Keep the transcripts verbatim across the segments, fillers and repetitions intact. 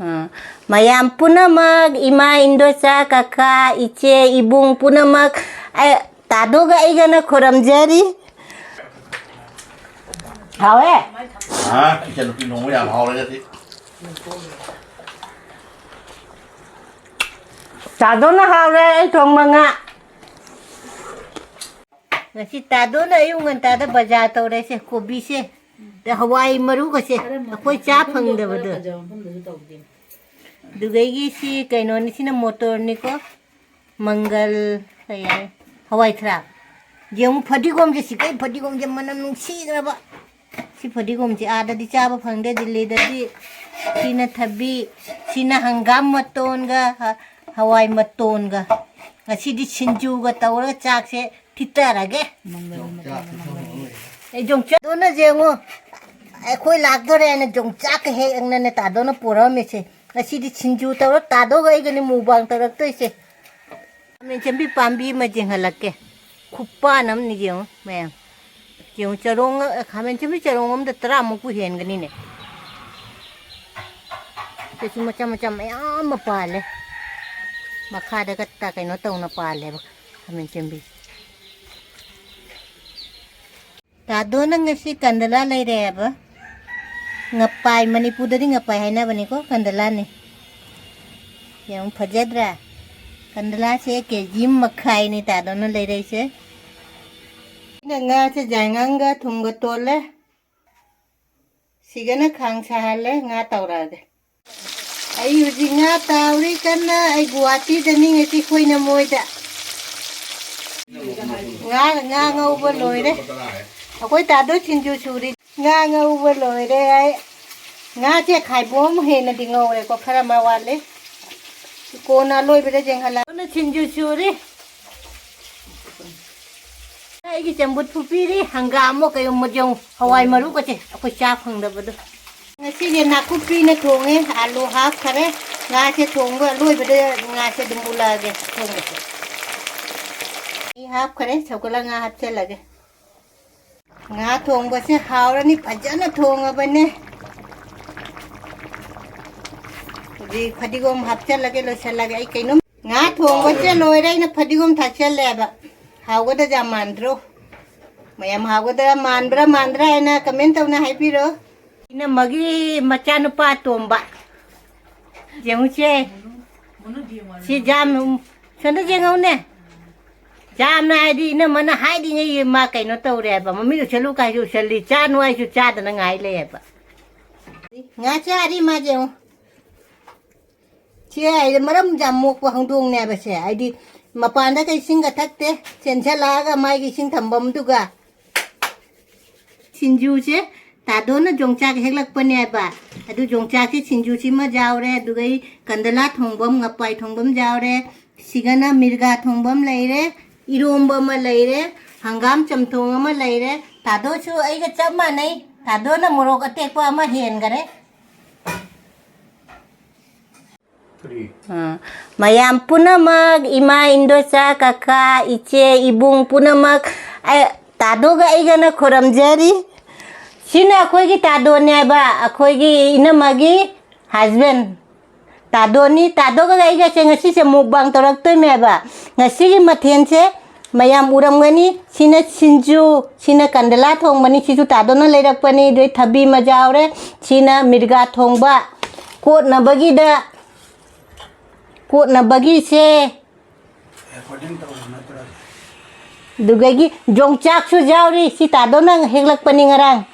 ꯑꯥ, ꯃꯌꯥꯝ ꯄꯨꯝꯅꯃꯛ, ꯏꯃꯥ, ꯏꯟꯗꯣꯆꯥ, ꯀꯀꯥ, ꯏꯆꯦ, ꯏꯕꯨꯡ ꯄꯨꯝꯅꯃꯛ, ꯑꯩ, ꯇꯥꯗꯣꯒ ꯑꯩꯒꯅ ꯈꯨꯔꯨꯝꯖꯔꯤ꯫ ꯍꯥꯎꯋꯦ꯫ ꯑꯥ, ꯏꯆꯟꯅꯨꯄꯤ ꯅꯣꯡꯃ ꯌꯥꯝ ꯍꯥꯎꯔꯦ ꯉꯁꯤ꯫ ꯇꯥꯗꯣꯅ ꯍꯥꯎꯔꯦ, ꯑꯩ ꯊꯣꯡꯕ ꯉꯥ꯫ ꯉꯁꯤ ꯇꯥꯗꯣꯅ ꯑꯌꯨꯛ ꯉꯟꯇꯥꯗ ꯕꯖꯥꯔ ꯇꯧꯔꯦꯁꯦ, ꯀꯣꯕꯤꯁꯦ, ꯑꯗ ꯍꯋꯥꯏ ꯃꯔꯨꯒꯁꯦ, ꯑꯩꯈꯣꯏ ꯆꯥ ꯐꯪꯗꯕꯗꯣ꯫ ꯑꯗꯨꯗꯒꯤ ꯁꯤ ꯀꯩꯅꯣꯅꯤ, ꯁꯤꯅ ꯃꯣꯇꯣꯔꯅꯤꯀꯣ, ꯃꯪꯒꯜ, ꯀꯩ ꯍꯥꯏ, ꯍꯋꯥꯏ ꯊ꯭ꯔꯥꯛ꯫ ꯌꯦꯡꯉꯨ, ꯐꯗꯤꯒꯣꯝꯁꯦ, ꯁꯤꯀꯩ ꯐꯗꯤꯒꯣꯝꯁꯦ ꯃꯅꯝ ꯅꯨꯡꯁꯤꯈ꯭ꯔꯕ꯫ ꯁꯤ ꯐꯗꯤꯒꯣꯝꯁꯦ ꯑꯥꯗꯗꯤ ꯆꯥꯕ ꯐꯪꯗꯦ, ꯗꯤꯜꯂꯤꯗꯗꯤ꯫ ꯁꯤꯅ ꯊꯕꯤ, ꯁꯤꯅ ꯍꯪꯒꯥꯝ ꯃꯇꯣꯟꯒ, ꯍ-, ꯍꯋꯥꯏ ꯃꯇꯣꯟꯒ꯫ ꯉꯁꯤꯗꯤ ꯁꯤꯡꯖꯨꯒ ꯇꯧꯔꯒ ꯆꯥꯛꯁꯦ ꯊꯤꯠꯇꯔꯒꯦ꯫ ꯑꯩ ꯌꯣꯡꯆꯥꯛ, ꯑꯗꯨꯅ ꯌꯦꯡꯉꯨ, ꯑꯩꯈꯣꯏ ꯂꯥꯛꯇꯣꯔꯦ ꯍꯥꯏꯅ ꯌꯣꯡꯆꯥꯛꯀ ꯍꯦꯛꯅꯅꯦ ꯇꯥꯗꯣꯅ ꯄꯨꯔꯛꯑꯝꯃꯤꯁꯦ꯫ ꯉꯁꯤꯗꯤ ꯁꯤꯡꯖꯨ ꯇꯧꯔ ꯇꯥꯗꯣꯒ ꯑꯩꯒꯅꯤ ꯃꯨꯛꯕꯥꯡ ꯇꯧꯔꯛꯇꯣꯏꯁꯦ꯫ ꯈꯥꯃꯦꯟ ꯆꯟꯕꯤ ꯄꯥꯝꯕꯤ ꯑꯃ ꯌꯦꯡꯍꯜꯂꯛꯀꯦ꯫ ꯈꯨꯄꯥꯟ ꯑꯃꯅꯤ ꯌꯦꯡꯉꯨ ꯃꯌꯥꯝ꯫ ꯌꯦꯡꯉꯨ ꯆꯔꯣꯡ, ꯈꯥꯃꯦꯟ ꯆꯟꯕꯤ ꯆꯔꯣꯡ ꯑꯃꯗ ꯇꯔꯥꯃꯨꯛꯄꯨ ꯍꯦꯟꯒꯅꯤꯅꯦ꯫ ꯁꯤꯁꯨ ꯃꯆꯥ ꯃꯆꯥ ꯃꯌꯥꯝ ꯑꯃ ꯄꯥꯜꯂꯦ꯫ ꯃꯈꯥꯗꯒ ꯇ-, ꯀꯩꯅꯣ ꯇꯧꯅ ꯄꯥꯜꯂꯦꯕ ꯈꯥꯃꯦꯟ ꯆꯟꯕꯤ꯫ ꯇꯥꯗꯣꯅ ꯉꯁꯤ ꯀꯟꯗꯂꯥ ꯂꯩꯔꯦ ꯍꯥꯏꯕ꯫ ꯉꯄꯥꯏ, ꯃꯅꯤꯄꯨꯔꯗꯗꯤ ꯉꯄꯥꯏ ꯍꯥꯏꯅꯕꯅꯤꯀꯣ, ꯀꯟꯗꯂꯥꯅꯤ꯫ ꯌꯥꯝ ꯐꯖꯗ꯭ꯔꯥ? ꯀꯟꯗꯂꯥꯁꯦ ꯀꯦ ꯖꯤ ꯑꯃ ꯃꯈꯥꯏꯅꯤ ꯇꯥꯗꯣꯅ ꯂꯩꯔꯛꯏꯁꯦ꯫ ꯑꯩꯅ ꯉꯥꯁꯦ ꯖꯥꯏꯉꯪꯒ ꯊꯨꯝꯒ ꯇꯣꯜꯂꯦ꯫ ꯁꯤꯒꯅ ꯈꯥꯡ ꯁꯥꯍꯜꯂꯦ, ꯉꯥ ꯇꯥꯎꯔꯛꯑꯒꯦ꯫ ꯑꯩ ꯍꯧꯖꯤꯛ ꯉꯥ ꯇꯥꯎꯔꯤ ꯀꯟꯅ, ꯑꯩ ꯒꯨꯋꯥꯍꯥꯇꯤꯗꯅꯤ ꯉꯁꯤ ꯈꯣꯏꯅ ꯃꯣꯏꯗ꯫ ꯉꯥ, ꯉꯥ ꯉꯧꯕ ꯂꯣꯏꯔꯦ꯫ ꯑꯩꯈꯣꯏ ꯇꯥꯗꯣ ꯁꯤꯡꯖꯨ ꯁꯨꯔꯤ꯫ ꯉꯥ ꯉꯧꯕ ꯂꯣꯏꯔꯦ ꯑꯩ꯫ ꯉꯥꯁꯦ ꯈꯥꯏꯕꯣꯝ ꯍꯦꯟꯅꯗꯤ ꯉꯧꯔꯦꯀꯣ, ꯈꯔ ꯑꯃ ꯋꯥꯠꯂꯤ꯫ ꯀꯣꯟꯅ ꯑꯂꯣꯏꯕꯗ ꯌꯦꯡꯍꯜꯂꯛ-, ꯀꯣꯟꯅ ꯁꯤꯡꯖꯨ ꯁꯨꯔꯤ꯫ ꯑꯩꯒꯤ ꯆꯝꯐꯨꯠ ꯐꯨꯠꯄꯤꯔꯤ, ꯍꯪꯒꯥꯝ ꯑꯃ ꯀꯩ ꯑꯃ ꯌꯦꯡꯉꯨ, ꯍꯋꯥꯏ ꯃꯔꯨꯒꯁꯦ ꯑꯩꯈꯣꯏ ꯆꯥ ꯐꯪꯗꯕꯗꯣ꯫ ꯉꯁꯤꯒꯤ ꯅꯥꯀꯨꯞꯄꯤꯅ ꯊꯣꯡꯉꯦ, ꯑꯂꯨ ꯍꯥꯞꯈꯔꯦ, ꯉꯥꯁꯦ ꯊꯣꯡꯕ ꯂꯣꯏꯕꯗ ꯉꯥꯁꯦ ꯑꯗꯨꯝ ꯎꯠꯂꯛꯑꯒꯦ ꯊꯣꯡꯕꯁꯦ꯫ ꯑꯩ ꯍꯥꯞꯈꯔꯦ, ꯁꯧꯒꯠꯂ ꯉꯥ ꯍꯥꯞꯆꯜꯂꯒꯦ꯫ ꯉꯥ ꯊꯣꯡꯕꯁꯦ ꯍꯥꯎꯔꯅꯤ, ꯐꯖꯅ ꯊꯣꯡꯉꯕꯅꯦ꯫ ꯍꯧꯖꯤꯛ ꯐꯗꯤꯒꯣꯝ ꯍꯥꯞꯆꯜꯂꯒꯦ, ꯂꯣꯏꯁꯜꯂꯒꯦ꯫ ꯑꯩ ꯀꯩꯅꯣꯝ, ꯉꯥ ꯊꯣꯡꯕꯁꯦ ꯂꯣꯏꯔꯦ, ꯑꯩꯅ ꯐꯗꯤꯒꯣꯝ ꯊꯥꯛꯆꯜꯂꯦꯕ꯫ ꯍꯥꯎꯒꯗ꯭ꯔꯥ ꯌꯥꯝ ꯃꯥꯟꯗ꯭ꯔꯣ? ꯃꯌꯥꯝ ꯍꯥꯎꯒꯗ꯭ꯔꯥ ꯃꯥꯟꯕ꯭ꯔꯥ ꯃꯥꯟꯗ꯭ꯔꯥ ꯍꯥꯏꯅ comment ꯇꯧꯅ ꯍꯥꯏꯕꯤꯔꯣ꯫ ꯏꯅꯝꯃꯒꯤ ꯃꯆꯥꯅꯨꯄꯥ ꯑꯇꯣꯝꯕ꯫ ꯌꯦꯡꯉꯨꯁꯦ꯫ ꯁꯤ ꯖꯥꯝ, ꯁꯣꯝꯗ ꯌꯦꯡꯉꯧꯅꯦ꯫ ꯖꯥꯝꯅ ꯍꯥꯏꯗꯤ ꯏꯅꯝꯃꯅ ꯍꯥꯏꯔꯤꯉꯩ ꯃꯥ ꯀꯩꯅꯣ ꯇꯧꯔꯦ ꯍꯥꯏꯕ꯫ ꯃꯃꯤꯠ ꯎꯏꯁꯜꯂꯨ ꯀꯥꯏꯁꯨ ꯎꯏꯁꯜꯂꯤ, ꯆꯥꯅꯨ ꯍꯥꯏꯁꯨ ꯆꯥꯗꯅ ꯉꯥꯏ ꯂꯩ ꯍꯥꯏꯕ꯫ ꯉꯥ ꯆꯥꯔꯤ ꯃꯥ ꯌꯦꯡꯉꯨ꯫ ꯁꯤ ꯍꯥꯏꯗꯤ ꯃꯔꯝ ꯌꯥꯝ ꯃꯣꯛꯄ ꯍꯧꯗꯣꯡꯅꯦꯕꯁꯦ꯫ ꯍꯥꯏꯗꯤ ꯃꯄꯥꯟꯗ ꯀꯩ ꯏꯁꯤꯡꯒ ꯊꯛꯇꯦ, ꯆꯦꯟꯁꯤꯜꯂꯛꯑꯒ ꯃꯥꯒꯤ ꯏꯁꯤꯡ ꯊꯝꯐꯝꯗꯨꯒ꯫ ꯁꯤꯡꯖꯨꯁꯦ ꯇꯥꯗꯣꯅ ꯌꯣꯡꯆꯥꯛ ꯍꯦꯛꯂꯛꯄꯅꯦꯕ꯫ ꯑꯗꯨ ꯌꯣꯡꯆꯥꯛꯁꯦ ꯁꯤꯡꯖꯨꯁꯤꯃ ꯌꯥꯎꯔꯦ, ꯑꯗꯨꯒ ꯑꯩ ꯀꯟꯗꯂꯥ ꯊꯣꯡꯕ ꯑꯃ, ꯉꯄꯥꯏ ꯊꯣꯡꯕ ꯑꯃ ꯌꯥꯎꯔꯦ꯫ ꯁꯤꯒꯅ ꯃꯤꯔꯒꯥ ꯊꯣꯡꯕ ꯑꯃ ꯂꯩꯔꯦ, ꯏꯔꯣꯝꯕ ꯑꯃ ꯂꯩꯔꯦ, ꯍꯪꯒꯥꯝ ꯆꯝꯊꯣꯡ ꯑꯃ ꯂꯩꯔꯦ꯫ ꯇꯥꯗꯣꯁꯨ ꯑꯩꯒ ꯆꯞ ꯃꯥꯟꯅꯩ꯫ ꯇꯥꯗꯣꯅ ꯃꯣꯔꯣꯛ ꯑꯇꯦꯛꯄ ꯑꯃ ꯍꯦꯟꯈꯔꯦ꯫ ꯀꯔꯤ? ꯑꯥ, ꯃꯌꯥꯝ ꯄꯨꯝꯅꯃꯛ, ꯏꯃꯥ, ꯏꯟꯗꯣꯆꯥ, ꯀꯀꯥ, ꯏꯆꯦ, ꯏꯕꯨꯡ ꯄꯨꯝꯅꯃꯛ, ꯑꯩ, ꯇꯥꯗꯣꯒ ꯑꯩꯒꯅ ꯈꯨꯔꯨꯝꯖꯔꯤ꯫ ꯁꯤꯅ ꯑꯩꯈꯣꯏꯒꯤ ꯇꯥꯗꯣꯅꯦꯕ, ꯑꯩꯈꯣꯏꯒꯤ ꯏꯅꯝꯃꯒꯤ husband꯫ ꯇꯥꯗꯣꯅꯤ, ꯇꯥꯗꯣꯒ ꯑꯩꯒꯁꯦ ꯉꯁꯤꯁꯦ mukbang ꯇꯧꯔꯛꯇꯣꯏꯅꯦꯕ꯫ ꯉꯁꯤꯒꯤ ꯃꯊꯦꯜꯁꯦ ꯃꯌꯥꯝ ꯎꯔꯝꯒꯅꯤ꯫ ꯁꯤꯅ ꯁꯤꯡꯖꯨ, ꯁꯤꯅ ꯀꯟꯗꯂꯥ ꯊꯣꯡꯕꯅꯤ, ꯁꯤꯁꯨ ꯇꯥꯗꯣꯅ ꯂꯩꯔꯛꯄꯅꯤ꯫ ꯑꯗꯩ ꯊꯕꯤ ꯑꯃ ꯌꯥꯎꯔꯦ꯫ ꯁꯤꯅ ꯃꯤꯔꯒꯥ ꯊꯣꯡꯕ꯫ ꯀꯣꯠꯅꯕꯒꯤꯗ, ꯀꯣꯠꯅꯕꯒꯤꯁꯦ꯫ ꯑꯗꯨꯗꯒꯤ ꯌꯣꯡꯆꯥꯛꯁꯨ ꯌꯥꯎꯔꯤ꯫ ꯁꯤ ꯇꯥꯗꯣꯅ ꯍꯦꯛꯂꯛꯄꯅꯤ ꯉꯔꯥꯡ꯫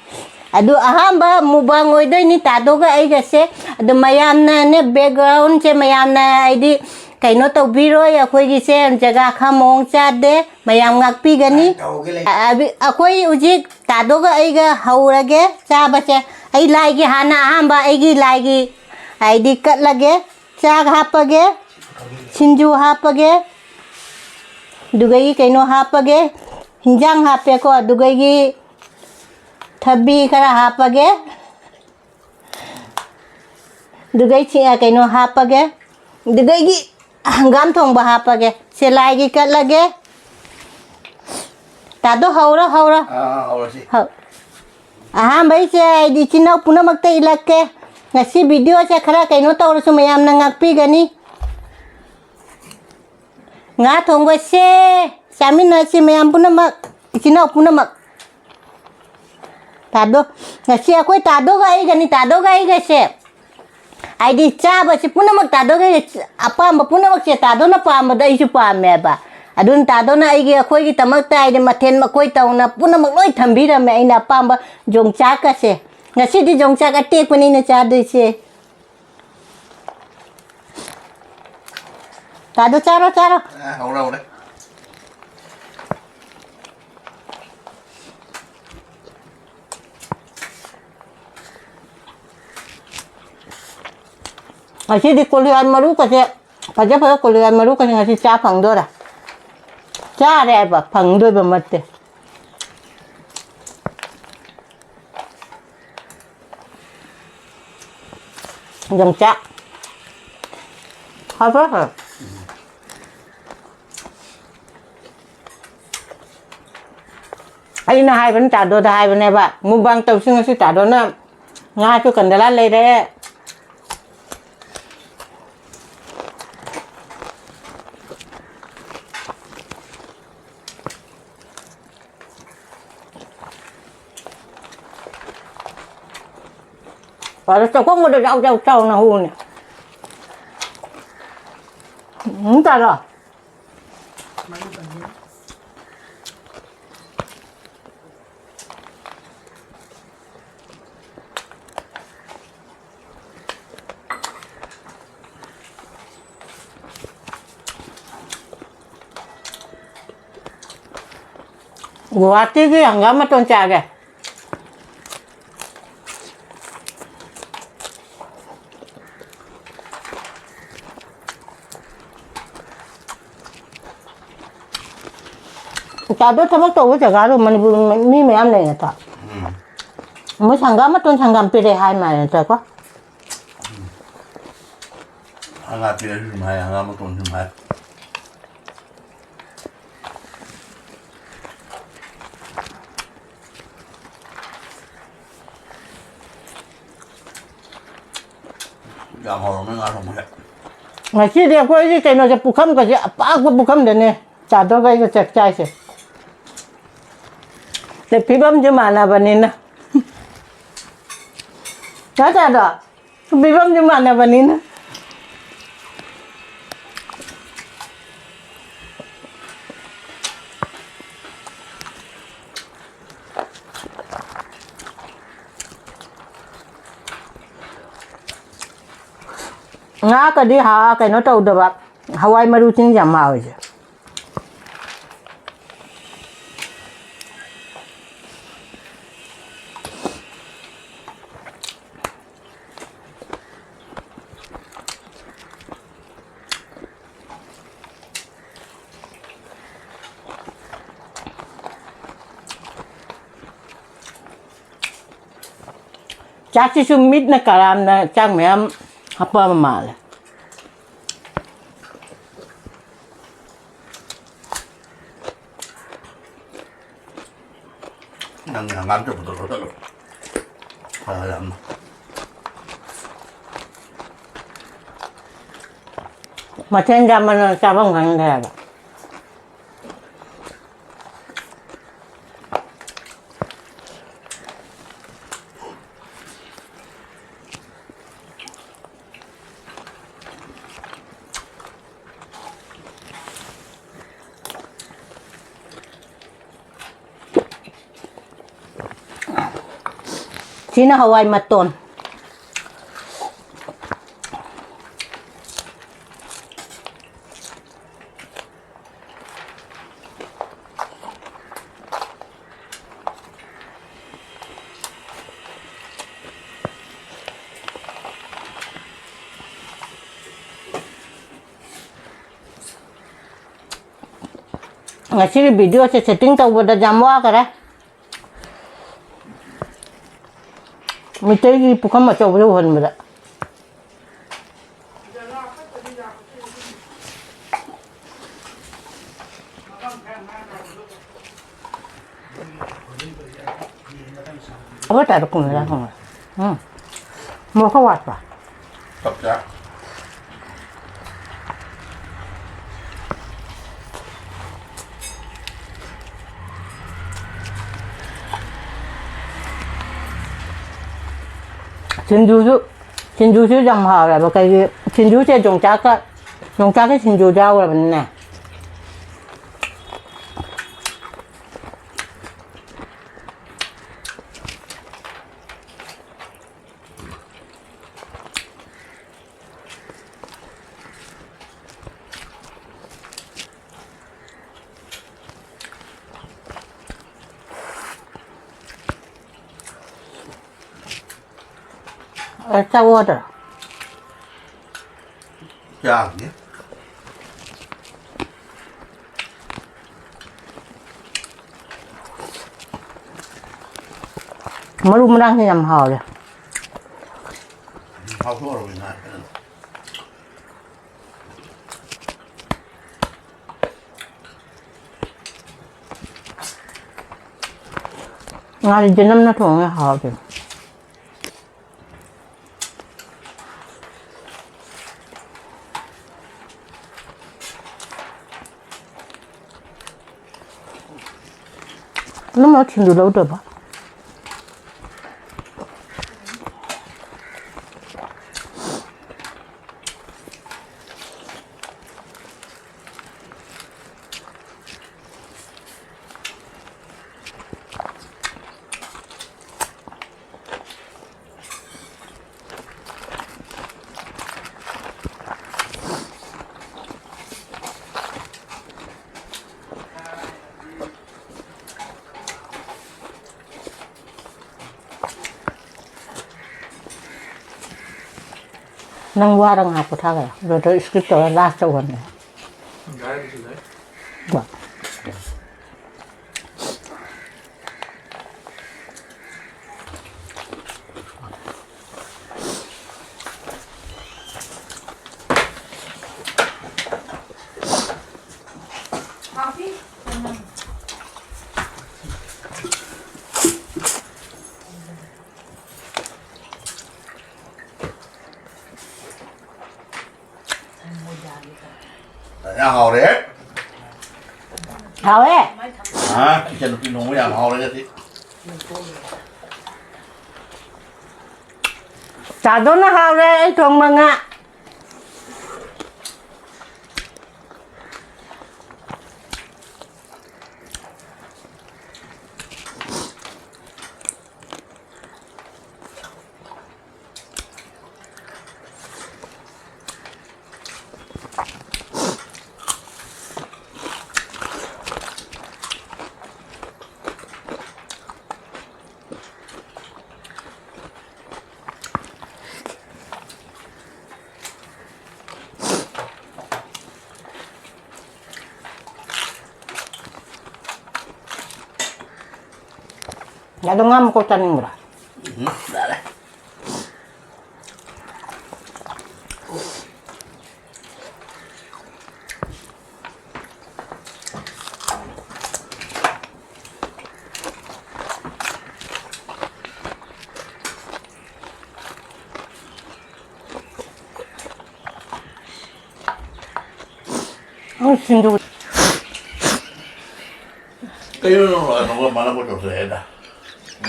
ꯑꯗꯨ ꯑꯍꯥꯟꯕ mukbang ꯑꯣꯏꯗꯣꯏꯅꯤ ꯇꯥꯗꯣꯒ ꯑꯩꯒꯁꯦ꯫ ꯑꯗꯨ ꯃꯌꯥꯝꯅꯅꯦ, backgroundꯁꯦ ꯃꯌꯥꯝꯅ ꯍꯥꯏꯗꯤ ꯀꯩꯅꯣ ꯇꯧꯕꯤꯔꯣꯏ꯫ ꯑꯩꯈꯣꯏꯒꯤꯁꯦ ꯖꯒꯥ ꯈꯔ ꯃꯑꯣꯡ ꯆꯥꯗꯦ, ꯃꯌꯥꯝ ꯉꯥꯛꯄꯤꯒꯅꯤ꯫ ꯇꯧꯒꯦ ꯂꯩ꯫ ꯑ-, ꯑꯕꯤ-, ꯑꯩꯈꯣꯏ ꯍꯧꯖꯤꯛ ꯇꯥꯗꯣꯒ ꯑꯩꯒ ꯍꯧꯔꯒꯦ ꯆꯥꯕꯁꯦ꯫ ꯑꯩ ꯂꯥꯏꯒꯤ ꯍꯥꯟꯅ ꯑꯍꯥꯟꯕ ꯑꯩꯒꯤ ꯂꯥꯏꯒꯤ ꯍꯥꯏꯗꯤ ꯀꯠꯂꯒꯦ꯫ ꯆꯥꯛ ꯍꯥꯞꯄꯒꯦ, ꯁꯤꯡꯖꯨ ꯍꯥꯞꯄꯒꯦ, ꯑꯗꯨꯒꯩ ꯀꯩꯅꯣ ꯍꯥꯞꯄꯒꯦ, ꯍꯤꯟꯖꯥꯡ ꯍꯥꯞꯄꯦꯀꯣ, ꯑꯗꯨꯒꯩꯒꯤ ꯊꯕꯤ ꯈꯔ ꯍꯥꯞꯄꯒꯦ, ꯑꯗꯨꯒꯩ ꯁꯤ-, ꯀꯩꯅꯣ ꯍꯥꯞꯄꯒꯦ, ꯑꯗꯨꯒꯩꯒꯤ ꯍꯪꯒꯥꯝ ꯊꯣꯡꯕ ꯍꯥꯞꯄꯒꯦ꯫ ꯁꯦ ꯂꯥꯏꯒꯤ ꯀꯠꯂꯒꯦ꯫ ꯇꯥꯗꯣ ꯍꯧꯔꯣ, ꯍꯧꯔꯣ꯫ ꯑꯥ, ꯍꯧꯔꯁꯤ꯫ ꯍꯧ-, ꯑꯍꯥꯟꯕꯩꯁꯦ ꯑꯩꯗꯤ ꯏꯆꯤꯟ ꯏꯅꯥꯎ ꯄꯨꯝꯅꯃꯛꯇ ꯏꯜꯂꯛꯀꯦ꯫ ꯉꯁꯤ ꯚꯤꯗꯤꯑꯣꯁꯦ ꯈꯔ ꯀꯩꯅꯣ ꯇꯧꯔꯁꯨ ꯃꯌꯥꯝꯅ ꯉꯥꯛꯄꯤꯒꯅꯤ꯫ ꯉꯥ ꯊꯣꯡꯕꯁꯦ ꯆꯥꯃꯤꯟꯅꯁꯤ ꯃꯌꯥꯝ ꯄꯨꯝꯅꯃꯛ, ꯏꯆꯤꯟ ꯏꯅꯥꯎ ꯄꯨꯝꯅꯃꯛ꯫ ꯇꯥꯗꯣ, ꯉꯁꯤ ꯑꯩꯈꯣꯏ ꯇꯥꯗꯣꯒ ꯑꯩꯒꯅꯤ, ꯇꯥꯗꯣꯒ ꯑꯩꯒꯁꯦ꯫ ꯍꯥꯏꯗꯤ ꯆꯥꯕꯁꯤ ꯄꯨꯝꯅꯃꯛ ꯇꯥꯗꯣꯒ ꯑꯩꯒ, ꯑꯄꯥꯝꯕ ꯄꯨꯝꯅꯃꯛꯁꯦ ꯇꯥꯗꯣꯅ ꯄꯥꯝꯕꯗꯣ ꯑꯩꯁꯨ ꯄꯥꯝꯃꯦꯕ꯫ ꯑꯗꯨꯅ ꯇꯥꯗꯣꯅ ꯑꯩꯒꯤ, ꯑꯩꯈꯣꯏꯒꯤꯗꯃꯛꯇ ꯍꯥꯏꯗꯤ ꯃꯊꯦꯜ ꯃꯈꯣꯏ ꯇꯧꯅ ꯄꯨꯝꯅꯃꯛ ꯂꯣꯏ ꯊꯝꯕꯤꯔꯝꯃꯦ꯫ ꯑꯩꯅ ꯑꯄꯥꯝꯕ ꯌꯣꯡꯆꯥꯛꯀꯁꯦ꯫ ꯉꯁꯤꯗꯤ ꯌꯣꯡꯆꯥꯛ ꯑꯇꯦꯛꯄꯅꯤꯅ ꯆꯥꯗꯣꯏꯁꯦ꯫ ꯇꯥꯗꯣ ꯆꯥꯔꯣ, ꯆꯥꯔꯣ꯫ ꯑ, ꯍꯧꯔꯦ, ꯍꯧꯔꯦ꯫ ꯉꯁꯤꯗꯤ ꯀꯣꯂꯤꯍꯋꯥꯏ ꯃꯔꯨꯀꯁꯦ, ꯐꯖ ꯐꯖ ꯀꯣꯂꯤꯍꯋꯥꯏ ꯃꯔꯨꯀꯁꯦ ꯉꯁꯤ ꯆꯥ ꯐꯪꯗꯣꯔꯦ꯫ ꯆꯥꯔꯦ ꯍꯥꯏꯕ, ꯐꯪꯗꯣꯏꯕ ꯅꯠꯇꯦ꯫ ꯌꯣꯡꯆꯥꯛ꯫ ꯍꯥꯎꯕ꯭ꯔꯥ? ꯑꯩꯅ ꯍꯥꯏꯕꯅꯤ, ꯇꯥꯗꯣꯗ ꯍꯥꯏꯕꯅꯦꯕ, ꯃꯨꯛꯕꯥꯡ ꯇꯧꯁꯤ ꯉꯁꯤ꯫ ꯇꯥꯗꯣꯅ ꯉꯥꯁꯨ ꯀꯟꯗꯂꯥ ꯂꯩꯔꯦ꯫ ꯑꯗꯣ ꯆꯥꯛꯈꯨꯝꯒꯗꯣ ꯆꯥꯎ ꯆꯥꯎ ꯆꯥꯎꯅ ꯍꯨꯅꯦ꯫ ꯎꯝ, ꯇꯥꯔꯣ꯫ ꯒꯨꯋꯥꯍꯥꯇꯤꯒꯤ ꯍꯪꯒꯥꯝ ꯃꯇꯣꯟ ꯆꯥꯒꯦ꯫ ꯏꯆꯥꯗꯣ ꯊꯕꯛ ꯇꯧꯕ ꯖꯒꯥꯗꯣ ꯃꯅꯤꯄꯨꯔ ꯃꯤ ꯃꯌꯥꯝ ꯂꯩ ꯅꯠꯇ꯭ꯔꯣ? ꯎꯝ꯫ ꯃꯣꯏ ꯍꯪꯒꯥꯝ ꯃꯇꯣꯟ ꯍꯪꯒꯥꯝ ꯄꯤꯔꯛꯑꯦ ꯍꯥꯏ ꯃꯥꯜꯂꯦ ꯅꯠꯇ꯭ꯔꯣꯀꯣ? ꯍꯪꯒꯥꯝ ꯄꯤꯔꯛꯑꯁꯨ ꯑꯗꯨꯝ ꯍꯥꯏ, ꯍꯪꯒꯥꯝ ꯃꯇꯣꯟꯁꯨ ꯑꯗꯨꯝ ꯍꯥꯏ꯫ ꯌꯥꯝ ꯍꯥꯎꯔꯝꯃꯦ ꯉꯥ ꯊꯣꯡꯕꯁꯦ꯫ ꯉꯁꯤꯗꯤ ꯑꯩꯈꯣꯏꯒꯤ ꯀꯩꯅꯣꯁꯦ, ꯄꯨꯈꯝꯒꯁꯦ ꯑꯄꯥꯛꯄ ꯄꯨꯈꯝꯗꯅꯦ ꯆꯥꯗꯣꯒ ꯑꯩꯒ ꯆꯥꯛ ꯆꯥꯏꯁꯦ꯫ ꯑꯗꯩ ꯐꯤꯕꯝꯁꯨ ꯃꯥꯟꯅꯕꯅꯤꯅ꯫ ꯅꯠꯇ꯭ꯔꯥꯗꯣ? ꯐꯤꯕꯝꯁꯨ ꯃꯥꯟꯅꯕꯅꯤꯅ꯫ ꯉꯥꯒꯗꯤ ꯍꯥ-, ꯀꯩꯅꯣ ꯇꯧꯗꯕ, ꯍꯋꯥꯏ ꯃꯔꯨ ꯆꯤꯡꯁꯦ ꯌꯥꯝ ꯍꯥꯎꯔꯤꯁꯦ꯫ ꯆꯥꯛꯁꯤꯁꯨ ꯃꯤꯠꯅ ꯀꯔꯥꯝꯅ ꯆꯥꯛ ꯃꯌꯥꯝ ꯍꯥꯞꯄ ꯃꯥꯜꯂꯦ꯫ ꯅꯪꯒꯤ ꯍꯪꯒꯥꯝ ꯆꯝꯐꯨꯠꯇꯣ ꯂꯧꯁꯜꯂꯣ꯫ ꯐꯔꯦ ꯌꯥꯝꯅ꯫ ꯃꯊꯦꯜ ꯌꯥꯝꯃꯟꯗꯅ ꯆꯥꯐꯝ ꯈꯪꯗꯦ ꯍꯥꯏꯕ꯫ ꯁꯤꯅ ꯍꯋꯥꯏ ꯃꯇꯣꯟ꯫ ꯉꯁꯤꯒꯤ video ꯁꯦ setting ꯇꯧꯕꯗ ꯌꯥꯝ ꯋꯥꯈꯔꯦ꯫ ꯃꯤꯇꯩꯒꯤ ꯄꯨꯈꯝ ꯑꯆꯧꯕꯗ ꯎꯍꯟꯕꯗ꯫ ꯑꯩꯈꯣꯏ ꯇꯥꯗ ꯀꯨꯝꯅ ꯂꯥꯛ ꯀꯨꯝꯅ꯫ ꯎꯝ꯫ ꯃꯣꯔꯣꯛ ꯈꯔ ꯋꯥꯠꯄ꯭ꯔꯥ? ꯆꯞ ꯆꯥ꯫ ꯁꯤꯡꯖꯨꯁꯨ, ꯁꯤꯡꯖꯨꯁꯨ ꯌꯥꯝ ꯍꯥꯎꯋꯦꯕ꯫ ꯀꯩꯒꯤ ꯁꯤꯡꯖꯨꯁꯦ ꯌꯣꯡꯆꯥꯛꯀ, ꯌꯣꯡꯆꯥꯛꯀꯤ ꯁꯤꯡꯖꯨ ꯌꯥꯎꯈ꯭ꯔꯕꯅꯤꯅꯦ꯫ ꯑꯦ, ꯆꯥꯎ ꯍꯥꯏꯗ꯭ꯔꯣ? ꯆꯥꯒꯦ꯫ ꯃꯔꯨ ꯃꯔꯥꯡꯁꯦ ꯌꯥꯝ ꯍꯥꯎꯔꯦ꯫ ꯍꯥꯎꯊꯣꯛꯑꯔꯣꯏ ꯉꯥ ꯐꯖꯅ꯫ ꯉꯥꯔꯤꯁꯦ ꯅꯝꯅ ꯊꯣꯡꯉꯦ ꯍꯥꯎꯗꯣꯏꯅꯦ꯫ ꯅꯪꯅ ꯊꯤꯟꯗꯨ ꯂꯧꯗꯕ? ꯅꯪ ꯋꯥꯔ ꯉꯥꯏꯍꯥꯛ ꯄꯣꯊꯥꯒꯦꯔꯥ? ꯑꯗꯨꯗ skip ꯇꯧꯔ last ꯇꯧꯕꯅꯦ꯫ ꯌꯥꯏ, ꯀꯩꯁꯨ ꯌꯥꯏ꯫ ꯀꯣ꯫ ꯌꯥꯝ ꯍꯥꯎꯔꯦ꯫ ꯍꯥꯎꯋꯦ꯫ ꯑꯥ, ꯏꯆꯟ ꯅꯨꯄꯤ ꯊꯣꯡꯕ ꯌꯥꯝ ꯍꯥꯎꯔꯦ ꯉꯁꯤ꯫ ꯆꯥꯗꯣꯅ ꯍꯥꯎꯔꯦ ꯑꯩ ꯊꯣꯡꯕ ꯉꯥ꯫ ꯑꯗꯣ ꯉꯥ ꯃꯀꯣꯛ ꯆꯥꯅꯤꯡꯕ꯭ꯔꯥ? ꯎꯝ, ꯌꯥꯔꯦ꯫ ꯑꯣ, ꯁꯤꯡꯖꯨ꯫ ꯀꯩꯅꯣ ꯅꯪ ꯂꯣꯏꯔꯛꯄꯒ ꯃꯥꯅ ꯀꯣꯜ ꯇꯧꯁꯜꯂꯛꯑꯦꯗ?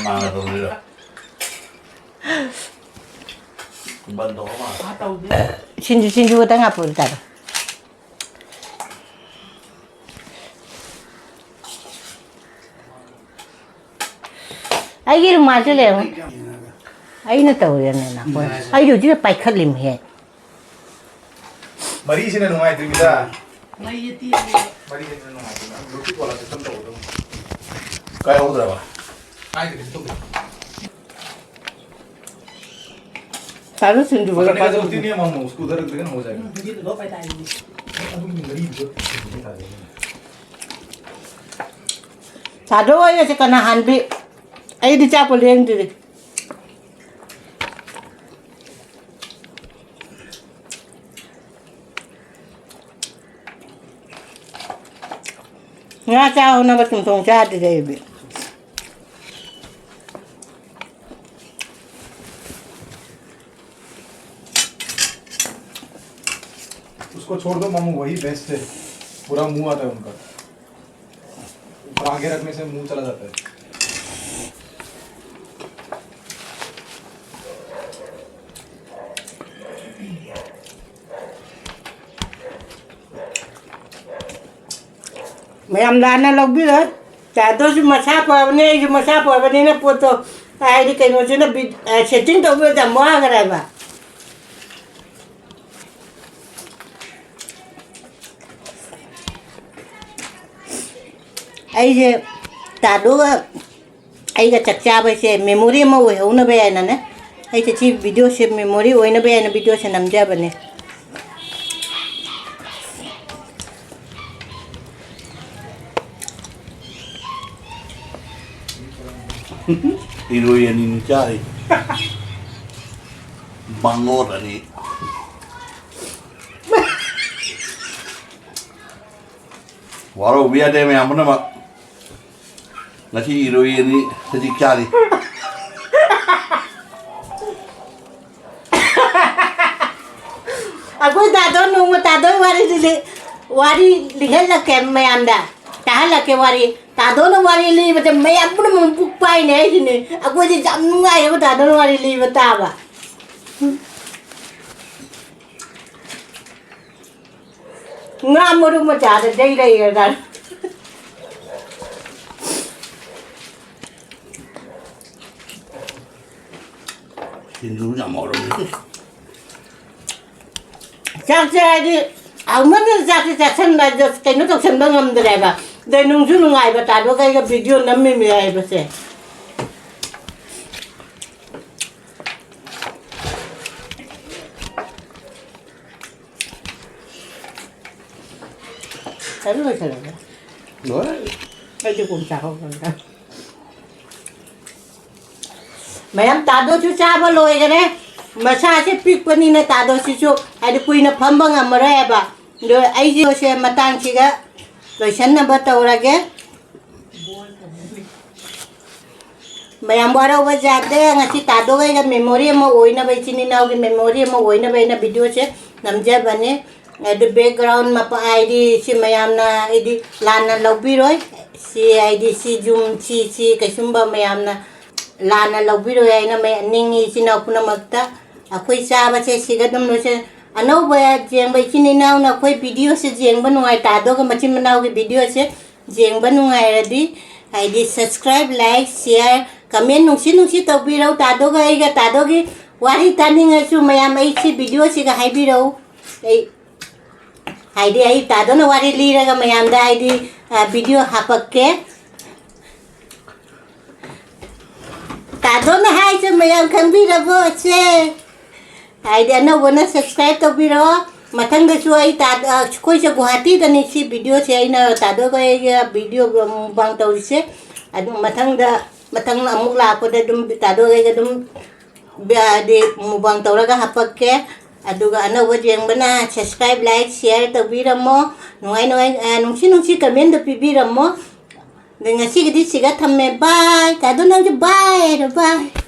ꯉꯥꯡꯅ ꯇꯧꯁꯤꯔ? ꯕꯟ ꯇꯧꯔ ꯃꯥꯜꯂꯦ꯫ ꯁꯤꯡꯖꯨ, ꯁꯤꯡꯖꯨ ꯈꯛꯇꯪ ꯍꯥꯞꯄꯨ ꯇꯥꯔꯦ꯫ ꯑꯩꯒꯤ ꯔꯨꯃꯥꯜꯁꯦ ꯂꯩꯔꯝꯃꯣ꯫ ꯑꯩꯅ ꯇꯧꯔꯦꯅꯦ, ꯅꯥꯀꯣꯏ꯫ ꯑꯩꯁꯨ ꯍꯧꯖꯤꯛ ꯄꯥꯏꯈꯠꯂꯤꯝꯍꯦ꯫ ꯃꯔꯤꯁꯤꯅ ꯅꯨꯡꯉꯥꯏꯇ꯭ꯔꯤꯃꯤꯗ꯫ ꯃꯔꯤꯁꯤꯅ ꯅꯨꯡꯉꯥꯏꯇ꯭ꯔꯤꯃꯤ꯫ ꯕ꯭ꯂꯨꯇꯨꯠ ꯋꯥꯂꯥ ꯁꯤꯁꯇꯦꯝ ꯇꯧꯒꯗꯧꯅꯤ꯫ ꯀꯥꯏ ꯍꯧꯗ꯭ꯔꯕ? ꯀꯥꯏꯗ ꯀꯩꯁꯨ ꯇꯧꯗꯦ꯫ ꯆꯥꯔꯨ ꯁꯤꯡꯖꯨ ꯃꯀꯟ ꯈꯔ ꯄꯥꯏꯔꯨ꯫ ꯎꯇꯤ ꯅꯦꯝꯃꯝꯃꯣ, ꯁ꯭ꯀꯨꯜꯗ ꯂꯩꯇ꯭ꯔꯒꯅ ꯍꯧꯖꯔꯒꯦ꯫ ꯎꯝ, ꯍꯧꯖꯤꯛ ꯂꯣꯏ ꯄꯥꯏ ꯇꯥꯔꯤꯅꯦ꯫ ꯑꯗꯨꯒꯤ ꯃꯔꯤꯗꯨ ꯁꯤꯡꯖꯨ ꯇꯥꯗꯣꯏꯅꯦ꯫ ꯁꯥꯗꯣ ꯍꯣꯏꯒꯁꯦ ꯀꯅꯥ ꯍꯥꯟꯕꯤ? ꯑꯩꯗꯤ ꯆꯥꯛꯄꯨ ꯂꯦꯡꯗ꯭ꯔꯤ꯫ ꯉꯥ ꯆꯥꯎ ꯅꯪꯒ ꯆꯨꯝꯊꯣꯡ ꯆꯥꯗ꯭ꯔꯤꯁꯦ ꯑꯩꯗꯤ꯫ उसको छोड़ दो मामू, वही बेस्ट है, पूरा मुंह आता है उनका, ऊपर आगे रखने से मुंह चला जाता है। ꯃꯌꯥꯝ ꯂꯥꯟꯅ ꯂꯧꯕꯤꯔꯣꯏ꯫ ꯇꯥꯗꯣꯁꯨ ꯃꯁꯥ ꯐꯕꯅꯦ, ꯑꯩꯁꯨ ꯃꯁꯥ ꯐꯕꯅꯤꯅ ꯄꯣꯠꯇꯣ, ꯍꯥꯏꯗꯤ ꯀꯩꯅꯣꯁꯤꯅ ꯕꯤ-, ꯑ, ꯁꯦꯠꯇꯤꯡ ꯇꯧꯕꯗ ꯌꯥꯝ ꯋꯥꯈ꯭ꯔꯦꯕ꯫ ꯑꯩꯁꯦ ꯇꯥꯗꯣꯒ ꯑꯩꯒ ꯆꯥꯛ ꯆꯥꯕꯁꯦ memory ꯑꯃ ꯑꯣꯏꯍꯧꯅꯕ ꯍꯥꯏꯅꯅꯦ, ꯑꯩꯁꯦ ꯁꯤ videoꯁꯦ memory ꯑꯣꯏꯅꯕ ꯍꯥꯏꯅ videoꯁꯦ ꯅꯝꯖꯕꯅꯦ꯫ ꯏꯔꯣꯏ ꯑꯅꯤꯅꯤ ꯆꯥꯔꯤ꯫ ꯕꯥꯉꯣꯠ ꯑꯅꯤ꯫ ꯋꯥꯔꯧꯕ ꯌꯥꯗꯦ ꯃꯌꯥꯝ ꯄꯨꯝꯅꯃꯛ꯫ ꯉꯁꯤ ꯏꯔꯣꯏ ꯑꯅꯤ ꯈꯖꯤꯛ ꯆꯥꯔꯤ꯫ ꯑꯩꯈꯣꯏ ꯇꯥꯗꯣ ꯅꯣꯡꯃ ꯇꯥꯗꯣ ꯋꯥꯔꯤ ꯂꯤ-, ꯋꯥꯔꯤ ꯂꯤꯍꯜꯂꯛꯀꯦ ꯃꯌꯥꯝꯗ꯫ ꯇꯥꯍꯜꯂꯛꯀꯦ ꯋꯥꯔꯤ꯫ ꯇꯥꯗꯣꯅ ꯋꯥꯔꯤ ꯂꯤꯕꯁꯦ ꯃꯌꯥꯝ ꯄꯨꯝꯅꯃꯛ ꯄꯨꯛ ꯄꯥꯏꯅꯦ ꯍꯥꯏꯁꯤꯅꯦ꯫ ꯑꯩꯈꯣꯏꯗꯤ ꯌꯥꯝ ꯅꯨꯡꯉꯥꯏꯌꯦꯕ ꯇꯥꯗꯣꯅ ꯋꯥꯔꯤ ꯂꯤꯕ ꯇꯥꯕ꯫ ꯉꯥ ꯃꯔꯨ ꯃꯆꯥꯗ ꯗꯩ ꯂꯩꯒ꯭ꯔꯖꯥꯠꯅꯤ꯫ ꯁꯤꯡꯖꯨ ꯌꯥꯝ ꯍꯥꯎꯔꯝꯃꯤ꯫ ꯆꯥꯛꯁꯦ ꯍꯥꯏꯗꯤ ꯍꯥꯎꯃꯟꯗꯅ ꯆꯥꯛꯁꯦ ꯆꯥꯁꯟꯕ, ꯀꯩꯅꯣ ꯇꯧꯁꯟꯕ ꯉꯝꯗ꯭ꯔꯦꯕ꯫ ꯑꯗꯩ ꯅꯨꯡꯁꯨ ꯅꯨꯡꯉꯥꯏꯕ ꯇꯥꯗꯣ ꯀꯩꯒ video ꯅꯝꯃꯤꯃꯤ ꯍꯥꯏꯕꯁꯦ꯫ ꯂꯣꯏ ꯂꯣꯏꯁꯜꯂꯒꯦ꯫ ꯂꯣꯏ꯫ ꯑꯩꯗꯤ ꯀꯣꯟ ꯆꯥꯍꯧꯔꯒ꯫ ꯃꯌꯥꯝ ꯇꯥꯗꯣꯁꯨ ꯆꯥꯕ ꯂꯣꯏꯈꯔꯦ꯫ ꯃꯁꯥꯁꯦ ꯄꯤꯛꯄꯅꯤꯅ ꯇꯥꯗꯣꯁꯤꯁꯨ ꯍꯥꯏꯗꯤ ꯀꯨꯏꯅ ꯐꯝꯕ ꯉꯝꯃꯔꯣꯏ ꯍꯥꯏꯕ꯫ ꯑꯗꯣ ꯑꯩꯁꯦ ꯃꯇꯥꯡꯁꯤꯒ ꯂꯣꯏꯁꯟꯅꯕ ꯇꯧꯔꯒꯦ꯫ ꯃꯌꯥꯝ ꯋꯥꯔꯧꯕ ꯌꯥꯗꯦ꯫ ꯉꯁꯤ ꯇꯥꯗꯣꯒ ꯑꯩꯒ memory ꯑꯃ ꯑꯣꯏꯅꯕ, ꯏꯆꯤꯟ ꯏꯅꯥꯎꯒꯤ memory ꯑꯃ ꯑꯣꯏꯅꯕ ꯑꯩꯅ videoꯁꯦ ꯅꯝꯖꯕꯅꯦ꯫ ꯑꯗꯨ background ꯃꯄꯥ ꯍꯥꯏꯗꯤ ꯁꯤ ꯃꯌꯥꯝꯅ ꯍꯥꯏꯗꯤ ꯂꯥꯟꯅ ꯂꯧꯕꯤꯔꯣꯏ꯫ ꯁꯤ ꯍꯥꯏꯗꯤ ꯁꯤ ꯌꯨꯝ ꯁꯤ ꯁꯤ ꯀꯩꯁꯨꯝꯕ ꯃꯌꯥꯝꯅ ꯂꯥꯟꯅ ꯂꯧꯕꯤꯔꯣꯏ ꯍꯥꯏꯅ ꯃꯌꯥꯝ ꯅꯤꯡꯉꯤ ꯏꯆꯤꯟ ꯏꯅꯥꯎ ꯄꯨꯝꯅꯃꯛꯇ꯫ ꯑꯩꯈꯣꯏ ꯆꯥꯕꯁꯦ ꯁꯤꯒ ꯑꯗꯨꯝ ꯂꯣꯏꯁꯤꯜ꯫ ꯑꯅꯧꯕ ꯌꯦꯡꯕ ꯏꯆꯤꯟ ꯏꯅꯥꯎꯅ ꯑꯩꯈꯣꯏ videoꯁꯦ ꯌꯦꯡꯕ ꯅꯨꯡꯉꯥꯏ, ꯇꯥꯗꯣꯒ ꯃꯆꯤꯟ ꯃꯅꯥꯎꯒꯤ videoꯁꯦ ꯌꯦꯡꯕ ꯅꯨꯡꯉꯥꯏꯔꯗꯤ ꯍꯥꯏꯗꯤ subscribe, like, share, comment ꯅꯨꯡꯁꯤ ꯅꯨꯡꯁꯤ ꯇꯧꯕꯤꯔꯧ꯫ ꯇꯥꯗꯣꯒ ꯑꯩꯒ, ꯇꯥꯗꯣꯒꯤ ꯋꯥꯔꯤ ꯇꯥꯅꯤꯡꯉꯁꯨ ꯃꯌꯥꯝ ꯑꯩ ꯁꯤ videoꯁꯤꯒ ꯍꯥꯏꯕꯤꯔꯧ꯫ ꯑꯩ ꯍꯥꯏꯗꯤ ꯑꯩ ꯇꯥꯗꯣꯅ ꯋꯥꯔꯤ ꯂꯤꯔꯒ ꯃꯌꯥꯝꯗ ꯍꯥꯏꯗꯤ video ꯍꯥꯄꯛꯀꯦ꯫ ꯇꯥꯗꯣꯅ ꯍꯥꯏꯁꯦ ꯃꯌꯥꯝ ꯈꯪꯕꯤꯔꯕꯣ ꯁꯦ? ꯍꯥꯏꯗꯤ ꯑꯅꯧꯕꯅ subscribe ꯇꯧꯕꯤꯔꯣ꯫ ꯃꯊꯪꯗꯁꯨ ꯑꯩ ꯇꯥ-, ꯑ, ꯑꯩꯈꯣꯏꯁꯦ ꯒꯨꯍꯥꯇꯤꯗꯅꯤ ꯁꯤ videoꯁꯦ ꯑꯩꯅ ꯇꯥꯗꯣꯒ ꯑꯩꯒ video mukbang ꯇꯧꯔꯤꯁꯦ꯫ ꯑꯗꯨ ꯃꯊꯪꯗ, ꯃꯊꯪ ꯑꯃꯨꯛ ꯂꯥꯛꯄꯗ ꯑꯗꯨꯝ ꯇꯥꯗꯣꯒ ꯑꯩꯒ ꯑꯗꯨꯝ ꯍꯥꯏꯗꯤ mukbang ꯇꯧꯔꯒ ꯍꯥꯄꯛꯀꯦ꯫ ꯑꯗꯨꯒ ꯑꯅꯧꯕ ꯌꯦꯡꯕꯅ subscribe, like, share ꯇꯧꯕꯤꯔꯝꯃꯣ꯫ ꯅꯨꯡꯉꯥꯏ ꯅꯨꯡꯉꯥꯏ, ꯑ, ꯅꯨꯡꯁꯤ ꯅꯨꯡꯁꯤ commentꯗ ꯄꯤꯕꯤꯔꯝꯃꯣ꯫ ꯑꯗꯨ ꯉꯁꯤꯒꯤꯗꯤ ꯁꯤꯒ ꯊꯝꯃꯦ꯫ Bye꯫ ꯇꯥꯗꯣ ꯅꯪꯁꯨ bye ꯍꯥꯏꯔꯣ, bye꯫